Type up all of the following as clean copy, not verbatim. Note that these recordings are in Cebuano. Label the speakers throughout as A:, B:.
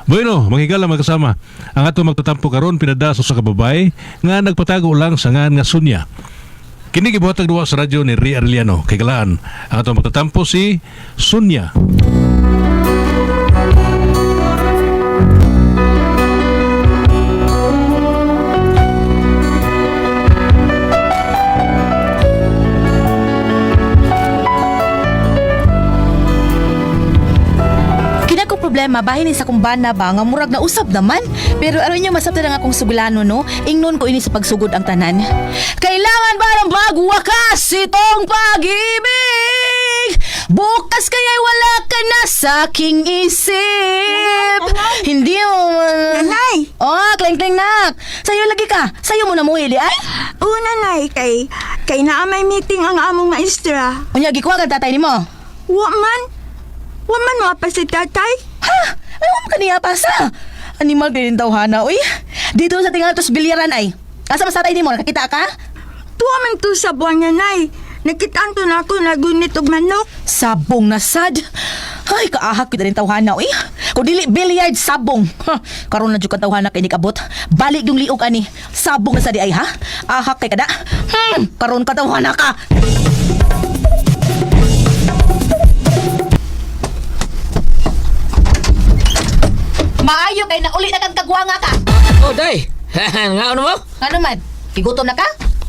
A: Bueno, mga higala, mga kasama, ang ato magtatampo karon pinada sa usa ka babae nga nagpatago lang sa ngan nga Sonia. Kini gibuhatag duwa sa radyo ni Ria Arellano. Kay galaan, ang ato magtatampo si Sonia.
B: Kina ko problema bahin ni sa kumbana ba nga murag na usab naman. Pero aron niya masabtan ang akong sugulano, no. Ingnon ko ini sa pagsugod ang tanan. Kailangan ba ng magwakas itong pag-ibig? Bukas kaya'y wala ka na sa aking isip. Hindi mo man.
C: Nanay!
B: Oh, kleng-kleng nak. Sa'yo lagi ka. Sa'yo mo na mo ili ay.
C: Oo, nanay, kay naa may meeting ang among maestra.
B: Unya gikuha kang tatay nimo.
C: Wa man. Wa man wa pa si tatay.
B: Ha? Ano mo kaniya pasa? Animal din tawhana, uy. Dito sa tingatos bilyaran ay. Asa mas tatay nimo nakakita ka?
C: Tuwa man to sa buwan, nanay. Nakitaan to na ako nagunit og manok.
B: Sabong na sad. Ay, kaahak kita rin tawhana, uy. Kung dili billiard, sabong. Ha, karon na jud ka tawhana kay nikabot. Balik yung liog ani. Sabong na sa di ay, ha? Ahak kay kada. Karon ka tawhana ka. Maayo kay nauli na kang kagwanga ka.
D: Oh, day. Nga ano mo?
B: Ano man? Igutom na ka?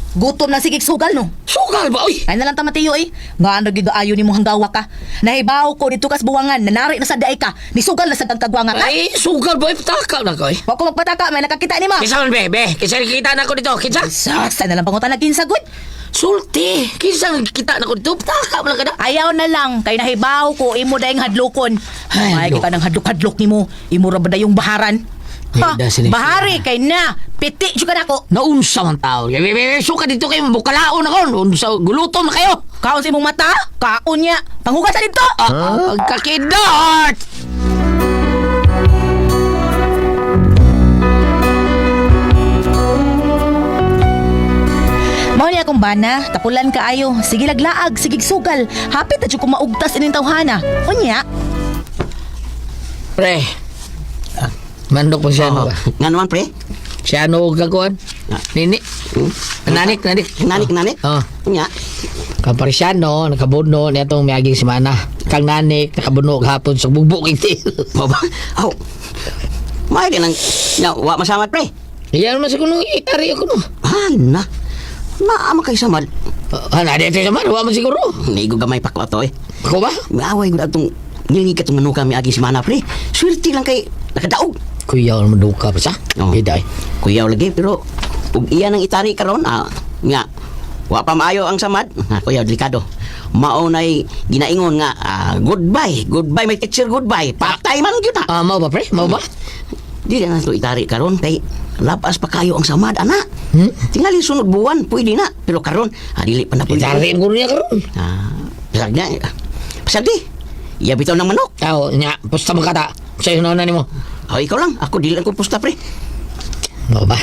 B: Gutom na sigig sugal no.
D: Sugal ba, oy?
B: Ay na lang tamatiyo eh. Nga ano gigaayo ni mo hanggawa ka. Nahibaw ko dito kas buwangan, nanari na sa daay ka. Nisugal na sa kagwanga ka.
D: Ay, sugal ba? Ay, pataka na ko, eh.
B: Wa ko magpataka, may nakakita ni mo.
D: Kinsa man, be, be. Kinsa nakikita na ako dito? Kinsa?
B: Sasa na lang pangutan naging sagot.
D: Sulti. Kinsa nakikita na ako dito? Pataka mo lang ka na.
B: Ayaw na lang kay nahibaw ko imo daing hadlokon.
D: Ay,
B: Ay, ka nang hadlok-hadlok nimo. Imo ra ba dayong baharan? Ha,
D: Ay, da sila-
B: bahari kay na. Piti jud ka nako.
D: Naunsa man tao. Be, be, be, suka dito kayo. Bukalaon ako. Unsa, gulutom na kayo.
B: Kaon sa imong mata, kaon niya. Panghugas sa dito.
D: Ah, ah, pagkakidot!
B: Mao ni akong bana, tapulan kaayo. Sige laglaag, sige sugal. Hapit na jud ko maugtas ining tawhana. Unya,
D: Pre. Mandok pa siya, ano ba?
E: Nga naman, pre.
D: Siya ano gakuan? Nini. Nanik, nanik.
E: Nanik, nanik.
D: Oh.
E: Nya.
D: Kaparisiano, nakabuno niya itong miaging semana. Kang nanik, nakabuno hapon sa bugbog iti.
E: Baba. Aw. May ka nang nya wa masamad, pre.
D: Iyan naman sa kuno, itari ako no.
E: Ah, na. Naama kay samad.
D: Ah, na dito naman, wa man siguro.
E: Nigo gamay pa ko ato eh.
D: Ako ba?
E: Maaway gud atong ngilingig katong manuka mi agi semana, pre. Swerte lang kay nakadaog.
D: Kuya, ano maduka pa siya?
E: Oh.
D: Iday.
E: Kuyaw lagi pero ug iya nang itari karon ah nga wa pa maayo ang samad. Ha, kuyaw delikado. Mao nay ginaingon nga ah, goodbye, goodbye my teacher, goodbye. Patay man gyud na.
D: Ah, mau ba pre? Mau ba?
E: Di na to itari karon kay lapas pa kayo ang samad ana.
D: Hmm?
E: Tingali sunod buwan pwede na pero karon ah, dili pa na pwede.
D: Itari ko niya karon.
E: Ah, pasag na. Pasag di. Iya bitaw ng manok.
D: Tao, nya, pusta mo kata. Sa'yo na nimo.
E: Oh, ikaw lang. Ako dili lang ko pusta pre.
D: Mau ba?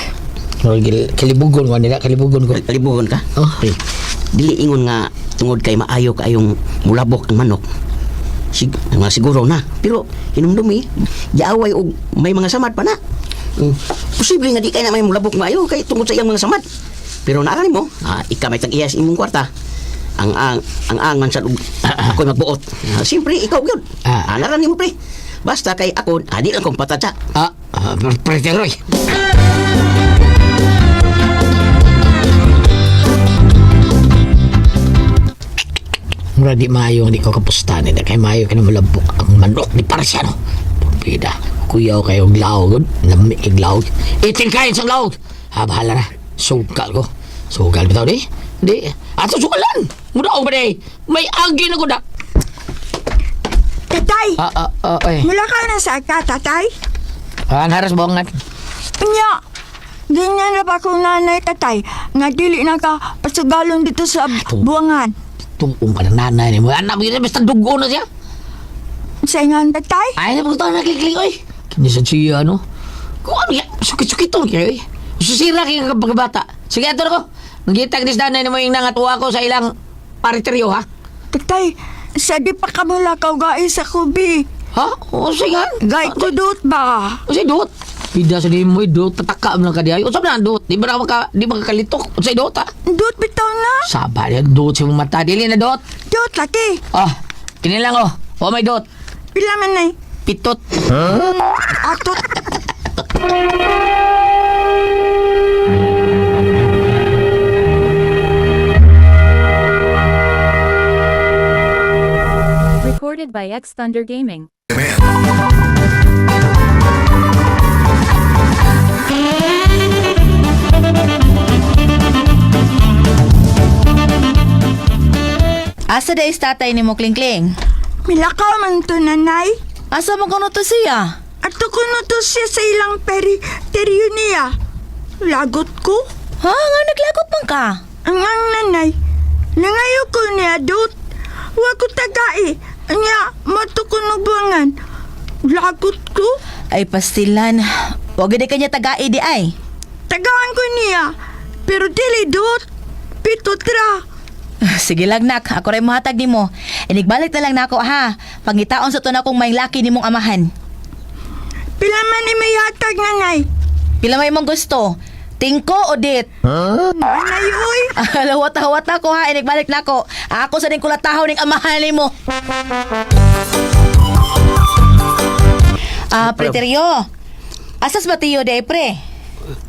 D: Murag kalibugon ko nila, kalibugon ko.
E: Kalibugon ka.
D: Oh.
E: Pre. Dili ingon nga tungod kay maayo kayong mulabok ang manok. Nga siguro na. Pero hinumdumi, giaway og may mga samad pa na. Posible nga di kay na may mulabok maayo kay tungod sa iyang mga samad. Pero naara nimo, ah, ika may tag-iya sa imong kwarta. Ang man sa ako'y magbuot. Ah, siyempre ikaw gyud.
D: Ah.
E: Ah, nara nimo pre. Basta kay ako, ah, di lang kong patatsa.
D: Ah, ah, pre, Roy. Mura di maayo hindi ko kapusta nila kay maayo kay malabok ang manok ni Parsiano. Pida, kuyaw kayo og laog, lami kay laog. Itin kain sa laog. Ha, bahala na. Sugal ko. Sugal bitaw di? Di. Ato sugalan. Mura ba di? May agi na ko da.
C: Tatay,
D: Ah, ah, ah, ay.
C: mula ka na sa ka, tatay.
D: Ah, haras bongan.
C: Nya. Ganyan na ba kong nanay, tatay? Nga dili na ka pasugalon dito sa buwangan.
D: Tungkong ka ng nanay ni mo. Anak mo yun, basta dugo na siya.
C: Sa ingan, tatay?
D: Ay, na pagkataon nakikling, oy. Kanya sa siya, ano? Kung ano yan, sukit-sukit to, kayo, oy. Susira kayo kapag bata. Sige, ato na ko. Nagitag dis nanay ni mo yung nangatuwa ko sa ilang pariteryo, ha?
C: Tatay, sa di pa ka mula kaugai sa kubi.
D: Ha? Unsay nga?
C: Gay ko dot ba?
D: Unsay dot? Pida sa nimo dot tataka man lang ka diay. Unsa man ang dot? Di ba na maka di ba kakalitok? Unsay dot ha?
C: Dot bitaw na.
D: Saba yan dot sa imong mata dili na dot.
C: Dot lagi.
D: Ah, kini lang oh. Oh may dot.
C: Pila man nay?
D: Pitot.
C: Atot.
F: Recorded by X Thunder Gaming.
B: Asa da is tatay nimo Klingkling?
C: Milakaw man to nanay.
B: Asa man kuno to siya?
C: Ato ko na to siya sa ilang peri teryo niya. Lagot ko.
B: Ha, nga naglagot man ka.
C: Ang ang nanay. Nangayo ko niya dot. Wa ko tagai. Nya, mato ko buwangan. Lagot ko.
B: Ay pastilan. Wag gid kanya tagai di ay.
C: Tagaan ko niya. Pero dili dot. Pito tra.
B: Sige lang nak, ako ray mohatag nimo. Inigbalik na lang nako ha. Pangitaon sa to na kung may laki nimong amahan.
C: Pila man ni may hatag nanay.
B: Pila may imong gusto? Tingko o dit?
C: Nanay oy.
B: Lawata-wata ko ha, inigbalik nako. Ako sa ning kulatahaw ning amahan nimo. Ah, pre Teryo. Asas Mateo di ay pre?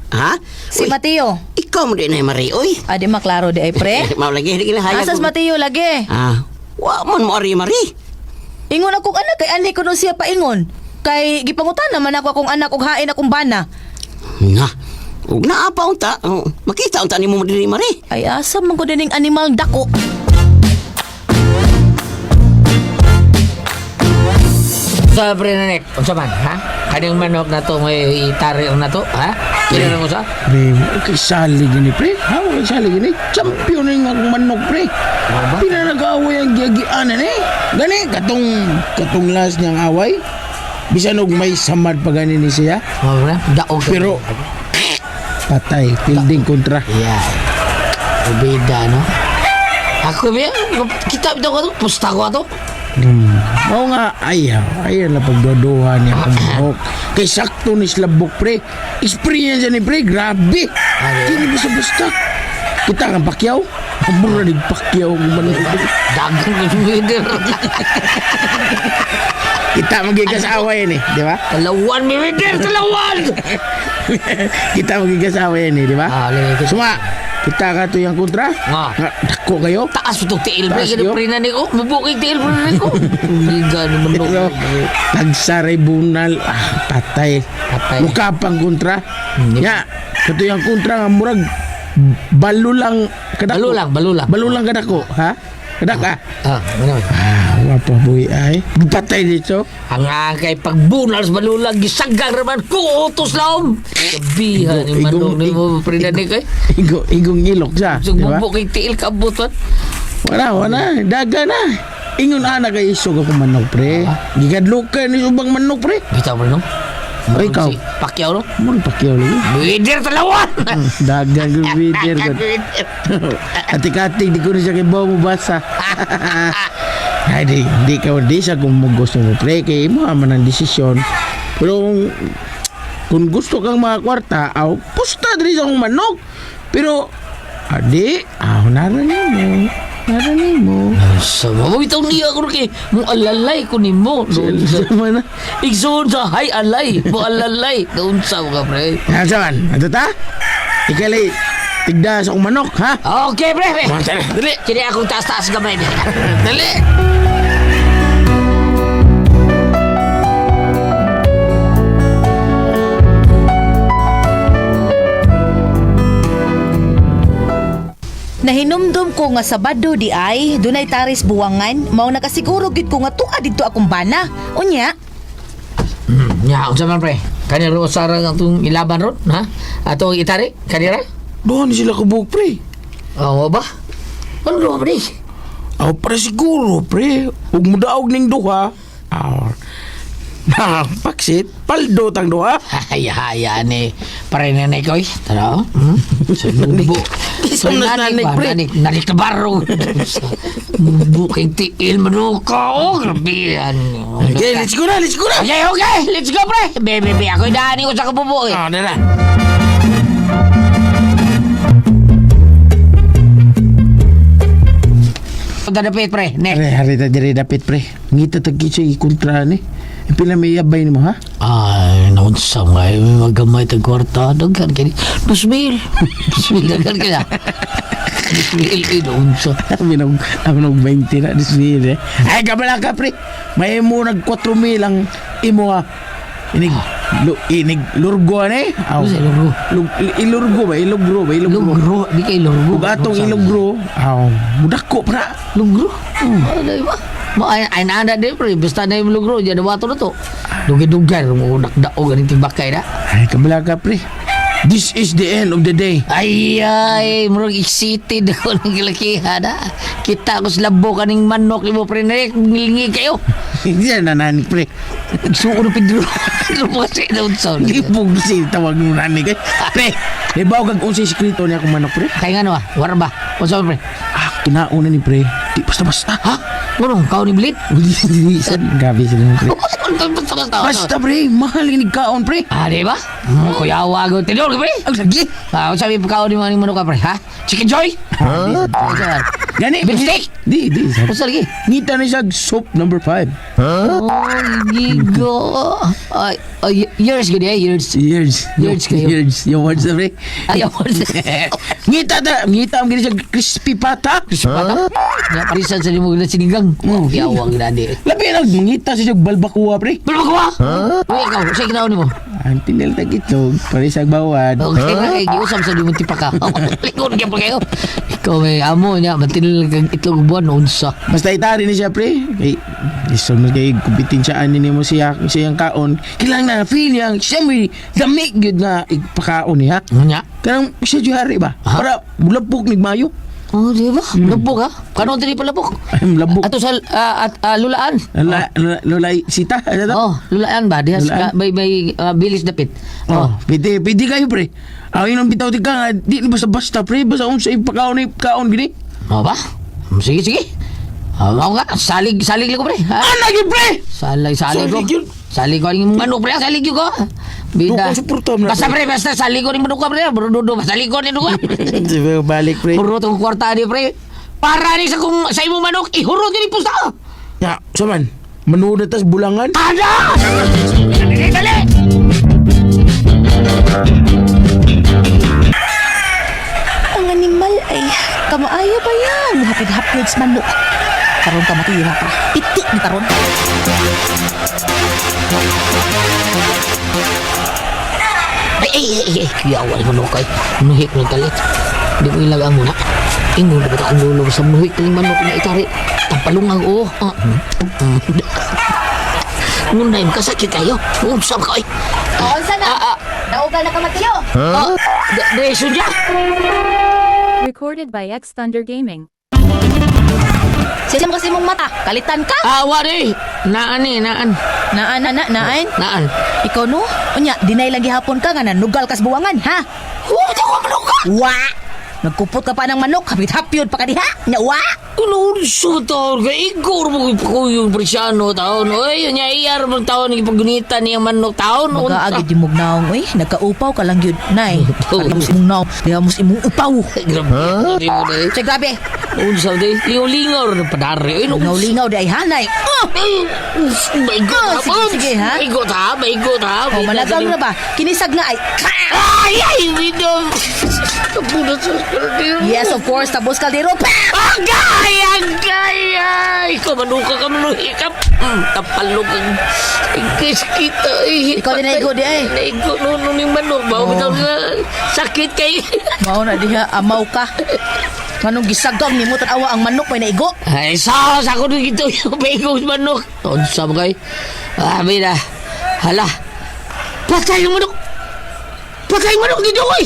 E: Ha?
B: Si
E: Uy,
B: Mateo.
E: Ikaw mo din ay Mari, oy.
B: Ah, di maklaro di ay pre.
E: Mao lagi di kina hayag.
B: Asas Mateo lagi.
E: Ah, wa man mo ari Mari.
B: Ingon akong anak kay anhi kuno siya paingon. Kay gipangutan naman ako akong anak og hain akong bana.
E: Na. Ug naa pa unta. Oh, makita unta nimo diri Mari.
B: Ay asa man ko dining animal dako.
D: Sa pre na nek, unsa man ha? Kaning manok na to may itari na to, ha? Kini lang usa?
G: Pre, kay sali gini pre. Ha, kay sali gini. Champion ni nga akong manok pre.
D: ba?
G: Pinanag-away ang giagianan eh. Gani, katong, katong last niyang away. Bisan og may samad pa gani ni siya.
D: Mao pre, daog. ka.
G: Pero, patay, fielding kontra.
D: Yeah. Bida no. Ako ba? Kita bitaw ko to, pusta ko ato.
G: Mao nga, ayaw, ayaw na pagduduha niya akong manok. Kay sakto ni Slabok pre. Experience ni pre, grabe. Kini basta-basta. Kita kang Pacquiao. Mura ni Pacquiao ang manok.
D: Dagang ko leader.
G: Kita magigas away ni, di ba?
D: Talawan mi leader, talawan.
G: Kita magigas away ni, di ba?
D: Ah, lagi ko.
G: Suma, kita ka to yung kontra.
D: Nga.
G: Nga, dako kayo.
D: Taas itong tiil pre,
G: Taas
D: kini
G: yun.
D: pre na niko. Mubukig tiil pre na niko. Liga ni manok.
G: Pero, tagsaray bunal, ah, patay.
D: Patay.
G: Mukha pang kontra.
D: Hindi.
G: Ya, kato yung kontra nga murag balo lang kadako.
D: Balo lang, balo lang.
G: Balo lang kadako, ha? Kadak ah.
D: Ah, ano?
G: Ah, wapa buhi ay. Patay dito.
D: Ang kay pagbunal sa balulang gisagang raman ko utos laom. Sabihan ni manok ni mo pre na niko.
G: Igo, igong ilok siya,
D: So
G: di ba?
D: bubukig tiil kabutan.
G: Wala, wala. Daga na. Ingon ana kay isog ako manok, pre. Gigadlukan ni ubang manok, pre.
D: Bitaw pre no.
G: Ay, ikaw.
D: Si Pacquiao no.
G: Murag Pacquiao lagi.
D: Leader talawan.
G: Dagang gubiter ko. Atik-atik, di ko na siya kay mo basa. Ay, di, di ka, di siya kung mo gusto mo, pre. Kay mo man ang desisyon. Pero kung gusto kang mga kwarta, aw, pusta diri sa akong manok. Pero, adi, aw, nara nimo. Nara nimo.
D: Sa mo bitaw niya ko kay mo alalay ko nimo. Doon sa
G: Sama na.
D: Igsoon sa hay alay, mo alalay. Doon sa ka pre.
G: Yan, saman. Ato ta? Ikalay, tigda sa akong manok, ha?
D: Okay pre. pre.
G: Dali.
D: Kini akong taas-taas gamay niya. Dali.
B: Nahinumdum ko nga Sabado di ay dunay taris buwangan mao nakasiguro gid ko nga tuad didto akong bana. Unya,
D: Nya, unsa man pre? Kani ro sa ang atong ilaban ron, ha? Atong itari kanira?
G: Doon sila kubog, pre.
D: Oo ba? Ano do pre?
G: Aw, pre siguro, pre. Ug mudaog ning duha. Aw. Paksit, paldo tang duha.
D: Ay, haya ni. Pare nanay ko eh. Tara, oh. Hmm? Sumubo.
G: Isang
D: Pare
G: nanik,
D: ba?
G: pre.
D: Nanik, nanik na baro. Sumubo kay tiil manuka. Oh, grabe yan.
G: Okay, let's go na, let's go na.
D: Okay, okay. Let's go, pre. Be, be, be. Ako'y daanin ko sa kabubo eh.
G: Ah, na na.
D: Punta dapit, pre. Ne.
G: Are, hari ta diri dapit pre. Ngita ta kitsa ikontra ni. Pila may yabay nimo ha?
D: Ay, naunsa nga. eh, May magamay tag kwarta. Daghan kini. 2,000. 2,000 daghan kaya. 2,000 eh, naunsa.
G: Aminog, aminog 20 na this year eh. Ay, kabala ka pre. May mo nag 4 mil ang imo ha. Inig, lu, inig, lurgo ani. Aw.
D: Ano sa ilurgo?
G: Ilurgo ba? Ilugro ba? Ilugro.
D: Lugro. Di kay lurgo.
G: Ug atong ilugro, aw, mudako pra.
D: Lugro? Ano ba? Ma ay ay naanda din pre, basta na yung lugro diyan wato na to. Dugay-dugay mo dakdao ganing tibakay na.
G: Ay, kabala ka pre. This is the end of the day.
D: Ay ay, murag excited ako ng kilakihan na. Kita ko sa labo kaning manok nimo pre na ngilingi kayo.
G: Hindi na nanik pre.
D: Suko na Pedro. Pedro po kasi na unsa.
G: Gipog si tawag mo nanik. eh. Pre, ibaw kag unsay sikreto niya akong manok pre.
D: Kay ngano ah, wara ba? Unsa man, pre?
G: Ah, kinauna ni pre. Di basta-basta.
D: Ha? Ngunong kao ni Blit?
G: Gabi sila pre.
D: Basta basta.
G: Basta pre, mahal ni kaon pre.
D: Ah, di ba? Kuyawa ko. Tinor ka pre.
G: Ang lagi.
D: Ah, unsa may pagkaon ni mga manok ka pre, ha? Chicken joy? Ha?
G: Gani.
D: Beef steak?
G: Di, di.
D: Unsa lagi?
G: Ngita ni siya soup number 5.
D: Oh, gigo. Ay, ay, years gud eh, years.
G: Years.
D: Years kayo.
G: Years. Yung words na pre.
D: Ay, words.
G: Ngita ta, ngita ang gini siya crispy pata.
D: Huh? Ya, parisan sa limo gina sinigang. Oh, yawang gina di.
G: Labi na, mangita siya balbakuha pre.
D: Pero magawa! Uy, ikaw, sa ginawa nimo?
G: Ang tinil tag itlog, pare sa bawad.
D: Okay na kay giusap sa limo tipa ka. Likod gyud pa kayo. Ikaw may amo niya, matinil kag itlog buwan unsa.
G: Basta itari ni siya pre. Kay isod mo kay kompetensya ani nimo siya siyang kaon. Kailangan na feel niya siya may dami gyud nga ipakaon niya.
D: Nya.
G: Kanang siya jud hari ba?
D: Ha?
G: Para mulabok nig mayo.
D: Oh, di ba? Labok ha? Kanon diri pa labok.
G: Ay, labok.
D: Ato sa at lulaan.
G: Lola, lola, lola sita, ano to?
D: Oh, lulaan ba? Diha sa
G: Lulaan?
D: may bilis dapit.
G: Oh, pwede, pwede kayo pre. Ang inong bitaw ti ka nga, di ni basta-basta pre, basta unsa ipakaon ni kaon gini.
D: Oh ba? Sige, sige. Ah, mao nga, salig salig ko pre. Ha?
G: Ana gyud pre.
D: Salig, salig ko.
G: Salig yun.
D: Salig ko ning manok pre, salig yun ko. Bida.
G: Duko, suporta mo na,
D: Basta pre, basta salig ko ning manok ka, pre. Brududo, salig ko ning manok.
G: Sige, balik pre.
D: Puro tong kwarta ni pre. Para ni sa kung sa imong manok ihurot ni pusta.
G: Ya, saman. Manuod na tas bulangan.
D: Ada! Dali, dali!
B: Ang animal ay kamaayo ba yan? Hapid-hapid sa manok. Karon ka matira ka. Piti ni karon.
D: Ay, ay, ay, ay, kuyawa ni manok ay. Nuhik ng kalit. Di mo ilaga muna. Ingon na ba akong lulo sa nuhik ng manok na itari. Tampalungang oo. Ah. Ngunay, makasakit kayo. Unsam ka ay.
B: Unsa na? Naugal na ka Mateo.
D: Ah, Diretso niya.
F: Recorded by X Thunder Gaming.
B: Sila mo kasi mong mata. Kalitan ka.
D: Ah, wari. Naan eh, naan.
B: Naan na na naan.
D: Naan.
B: Ikaw no? Unya, dinay lang gihapon ka nga nanugal kas buwangan, ha?
D: Huwag ako manok ka!
B: Wa! Nagkupot ka pa ng manok, hapit-hapyod pa ka diha. Nya wa!
D: Unso taon ka? Igor mo ko yung presyano taon. Oy, nya iyar mo taon ipagunitan niyang manok taon.
B: Magaagi di mong naong, oy. Nagkaupaw ka lang yun, nay. Diha mo sa imong naong, diha mo sa imong upaw.
D: Grabe. Di mo na eh.
B: Say, grabe.
D: Unsa di? Lingaw-lingaw na padari. Ay, no.
B: Lingaw-lingaw di ay hanay. Oh!
D: Maigot
B: Ah,
D: ha.
B: sige, sige, ha?
D: Maigot ha. Maigot ha.
B: Oh, malagang na ba? Kinisag na ay.
D: Ay, ay, widom. Kapunot sa kaldero.
B: Yes, of course, tapos kaldero. Pa!
D: Agay! Agay! Ay! Ikaw manuka ka manuhi ka. Tapalog ang ikis kita. Eh.
B: Ikaw din naigo di ay.
D: Naigo no no ni manok. Bawa
B: Oh.
D: bitaw nga sakit kay.
B: Mao na diha, amaw ka. Nganong gisagang ni mo tan-awa ang manok may naigo.
D: Ay, sa sa ako dito yung bego sa manok. Unsa mo kay? Ah, na. Hala. Patay yung manok. Patay yung manok dito, oy.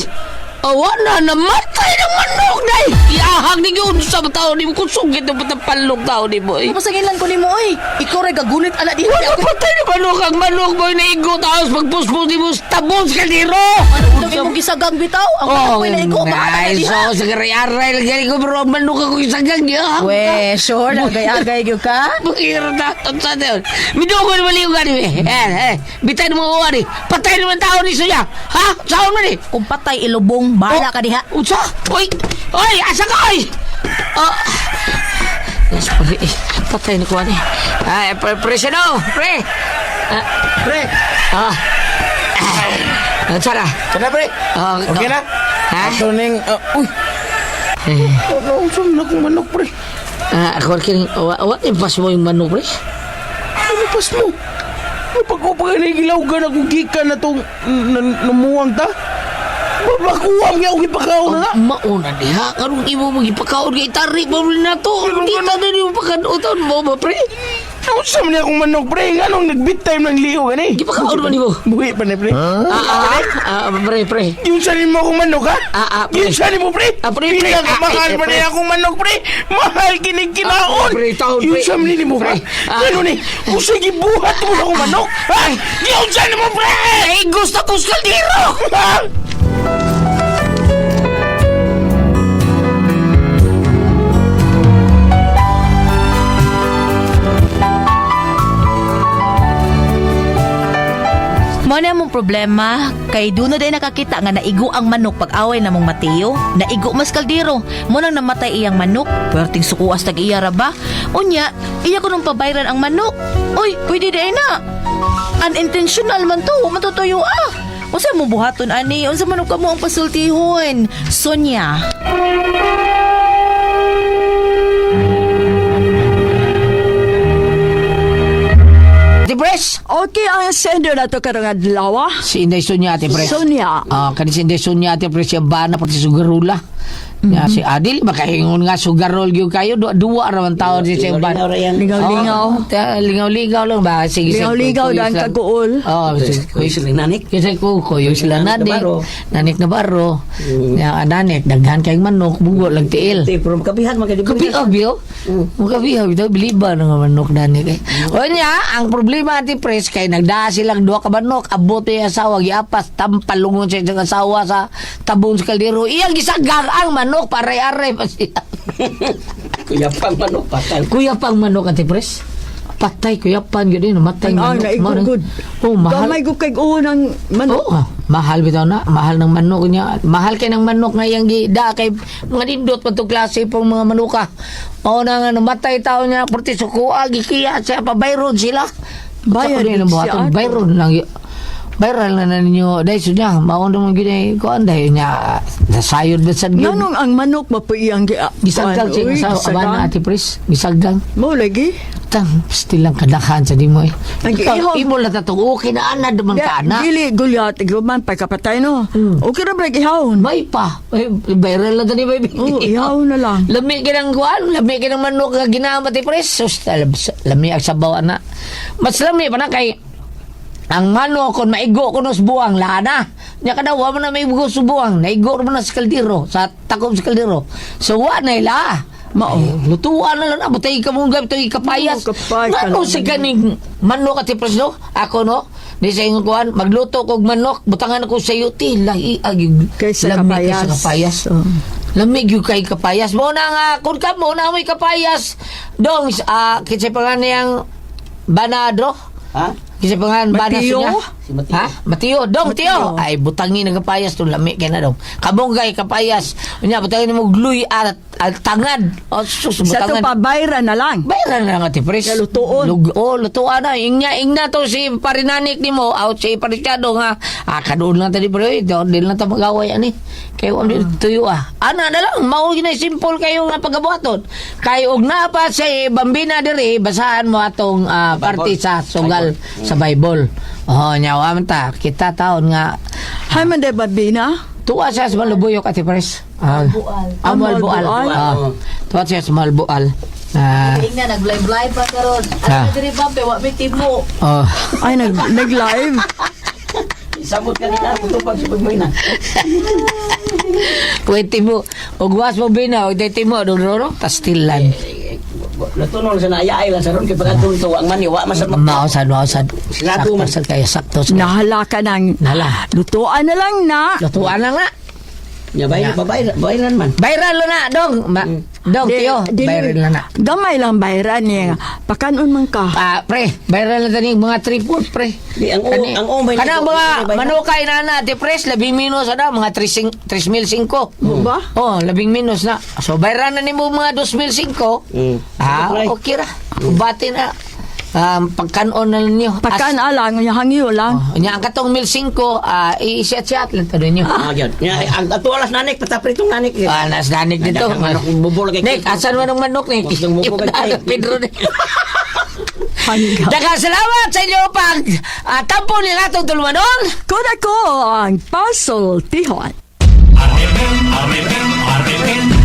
D: Awa na, namatay ng manok day. Iahang ninyo sa tao ni mo kusog ito patapalog tao ni mo. Eh.
B: Pasagilan ko nimo oy. Ikaw ra gagunit ana diha.
D: Wala patay na manok ang manok mo naigo tapos pagpuspos ni mo sa tabon sa kaldero.
B: Ano itong imong gisagang bitaw? Ang manok ko'y naigo, bahala na
D: ay,
B: diha.
D: so, sa aray-aray lagi ko pero ang manok ako isagang niya.
B: We, sure, nagay-agay gyud ka.
D: Pagkira na, sa tayo. Midugo naman liyo ka ni. Eh, eh, bitay naman uwa ni. Patay naman tao ni Sonya. Ha? Saan man eh?
B: Kung patay ilubong, bahala ka diha.
D: Unsa? Oy! Oy! Asa ka, oy! Oh. Yes, pre. Eh, patay na ko ani. Ay, pre, pre, siya no, pre. Ah,
G: Pre,
D: ah. Ah, Sara.
G: kana pre.
D: Ah,
G: Okay na?
D: Ha?
G: Ato ning uy. Ano unsa man akong manok pre?
D: Ah, ako kin, wa impas mo yung manok, pre.
G: Ano pas mo? Pag ko gilawgan ako gikan na tong namuwang ta. Babakuam gyud akong gipakaon na.
D: Mauna diha, karong imo mo gipakaon kay tarik pa rin na to. Di ta na nimo pakanutan mo ba, pre?
G: Unsa man akong manok pre? Nganong nagbit time ng liho gani?
D: Gipakaon man nimo.
G: Buhi pa ni pre.
D: Ah, ah, ah, pre, pre.
G: Yung sa mo akong manok ha?
D: Ah, ah, pre.
G: Yung sa mo pre?
D: Ah, pre, pre.
G: Pinakamahal
D: Ah, eh,
G: pa
D: pre.
G: ni akong manok pre. Mahal kinig kinaon.
D: Ah, pre, taon,
G: Yung
D: pre.
G: sa mo ha?
D: Pre, ah.
G: Ano ni? Usa gibuhat mo na akong manok? Ha? Yung sa mo pre?
D: Ay, gusto ko sa kaldero!
G: Ha?
B: Mo na mong problema, kay doon na day nakakita nga naigo ang manok pag-away na mong Mateo, naigo mas kaldero, mo nang namatay iyang manok, perting sukuas tag iya ra ba? Unya, iya ko nung pabayran ang manok. Uy, pwede day na. Unintentional man to, matutuyo ah. Unsa mo buhaton ani? Unsa man ka mo ang pasultihon? Sonia.
D: Ate Pres!
C: Okay, ang sender na to karong adlaw. Ah.
D: Si Inday Sonia, Ate Pres.
C: Sonia.
D: Ah, kani si Inday Sonia, Ate Pres, yung bana pati sugarula. Ya, si Adil, makahingon nga sugarol gyud kayo. Duwa, duwa ra man taon si siyang bana.
C: Lingaw-lingaw.
D: Oh, lingaw-lingaw lang ba? Sige, sige,
C: Lingaw-lingaw
D: kuyo
C: dahil
D: sila.
C: kaguol.
D: Oo, sige,
E: Kuyo sila nanik.
D: Kasi ko, kuyo sila
E: Nanik
D: nanik.
E: Navarro.
D: Nanik Navarro. Ya, nanik, daghan kayong manok, bugo lang tiil.
E: Te, pero makabihan man kayo.
D: Kabiag biyo. Makabiag ito, biliba na nga manok nanik eh. O niya, ang problema ati pres, kay nagdaa silang duha ka manok, abot yung asawa, giapas, tampalungon sa isang asawa sa tabon sa kaldero. Iyang gisagang ang manok, paray-aray pa siya.
E: Kuya pang manok patay.
D: Kuya pang manok ati pres. Patay, kuya pan, yun din, matay
C: Ang
D: manok.
C: na igugod.
D: Oh, mahal.
C: Gamay ko kay unang manok.
D: Oo, mahal bitaw na, mahal ng manok niya. Mahal kay ng manok nga yang gida kay mga nindot pa to klase pong mga manuka. Mao na nga namatay tao niya porti sukuha gikiya siya pabayron sila.
C: Bayad
D: Sa kuno
C: siya,
D: buhaton
C: ato.
D: bayron lang. Viral na na ninyo dahil so niya mao naman gyud ay kuan dahil niya nasayod na sad gyud.
C: Nganong ang manok mapuiyang gi
D: Gisagdag siya
C: Uy,
D: sa
C: gisagang.
D: abana ati pres, gisagdag.
C: Mo lagi.
D: Tang, still lang kadakhan sa di mo eh.
C: Ang
D: Ikaw,
C: ihog.
D: imo lang tatong okay na ana duman ka ana.
C: Dili gulyat guman pagkapatay no. Okay ra ba ihawon?
D: May pa. Eh, viral na tani baby.
C: Oo, ihaw na lang.
D: Lami ka ng kuwan, lami ka ng manok nga ginamat eh, pres. Sus, lami ang sabaw ana. Mas lami pa na kay ang manok kung maigo ko sa buwang, lana. Nya kada wa man na maigo sa buwang, naigo man na sa kaldero, sa takob sa kaldero. So wa na ila.
C: Mao.
D: Ay, lutuan na lang na, butay ka mong gabi, kapayas.
C: Oo, kapay ka
D: Ngano
C: lang.
D: sa ganing manok at pres no? Ako no, di sa ingon kuan, magluto kog manok, butangan ako sa yuti, lahi ag
C: Kaysa
D: lami
C: kapayas.
D: Kaysa kapayas.
C: Oo.
D: Lami gyud kay kapayas. Mo na nga kun ka mo na mo'y kapayas. Dong kinsay pa nga niyang banadro?
E: Ha?
D: Kinsay pa nga bana
C: Mateo?
D: niya?
E: Si Mateo.
D: Ha? Mateo, dong
C: Mateo.
D: Teo. Ay butangin ang kapayas to lami kay na dong. Kabunggay kapayas. Unya butangin mo gluy at, at tangad. O sus
C: Sa to
D: butangan.
C: pabayra na lang.
D: Bayaran na lang ati pres.
C: Ya, lutuon.
D: Oh, lutuan na. Ingna, ingna to si parinanik ni mo, out si parisyado nga. Ah, kadoon lang tadi pre, doon din lang ta magaway ani. Kayo ang tuyo ah. Ana na lang, mao gyud na simple kayo nga pagabuhaton. Kay og naa pa si Bambina diri, basahan mo atong parte sa sugal sa Bible. Oh, nyawa man ta, kita taon nga
C: Hay man day babina.
D: tuwa siya sa Malubuyok ati pres. Ah, Amal bual.
C: Amal bual.
D: Ah, tuwa siya sa Malbual. Ah,
B: Tingnan nag-live-live pa karon.
D: Ah.
B: Ano diri ba wa may timo.
D: oh.
C: Ay nag nag-live.
E: Samot kanina, putupag sa pagmina.
D: Pwede mo, ugwas mo bina, og dito mo, duro, pastilan.
E: Lutunon sa naaya ay lang sa ron kay pagkatun to ang mani wa man sa
D: Mausan, mausan.
E: Sigado
D: Sakto
E: man.
D: sa kayo, sakto sa
C: Nahala ka nang.
D: Nahala.
C: Lutuan na lang na.
D: Lutuan na nga.
E: Ya bay babay bayran man.
D: Viral na, dong. Ma, dong, tiyo. Viral na na.
C: Gamay lang bayran niya. Pakanon man ka.
D: Ah, pre, viral na tani mga 3-4, pre.
E: Di, ang o, may
D: Kanang
E: ligo,
D: mga
E: may bayran.
D: manukay na na, di pres, labing minus na, mga 3,005.
C: Ba?
D: Oh, labing minus na. So, viral na nimo mga 2,005. Ah,
E: Pre.
D: okay ra. Bati na. Pagkanon na ninyo.
C: Pakan alang, hangyo lang.
D: Oh, nya ang katong 1,005, ah, i-siat-siat lang to ninyo.
E: Ah, gyud. Nya ang ato alas nanik patapri tong nanik.
D: Ah, nas nanik dito.
E: Daghang manok, bubol kay-
D: Nick, asan man ang manok, Nick?
E: Gusto mo bubol kay-
D: Pedro, Nick.
C: Hangga.
D: Daghang salamat sa inyo pag tampo nila itong tulumanon.
C: Kuda ko ang puzzle tihon.
A: RMN, RMN, RMN.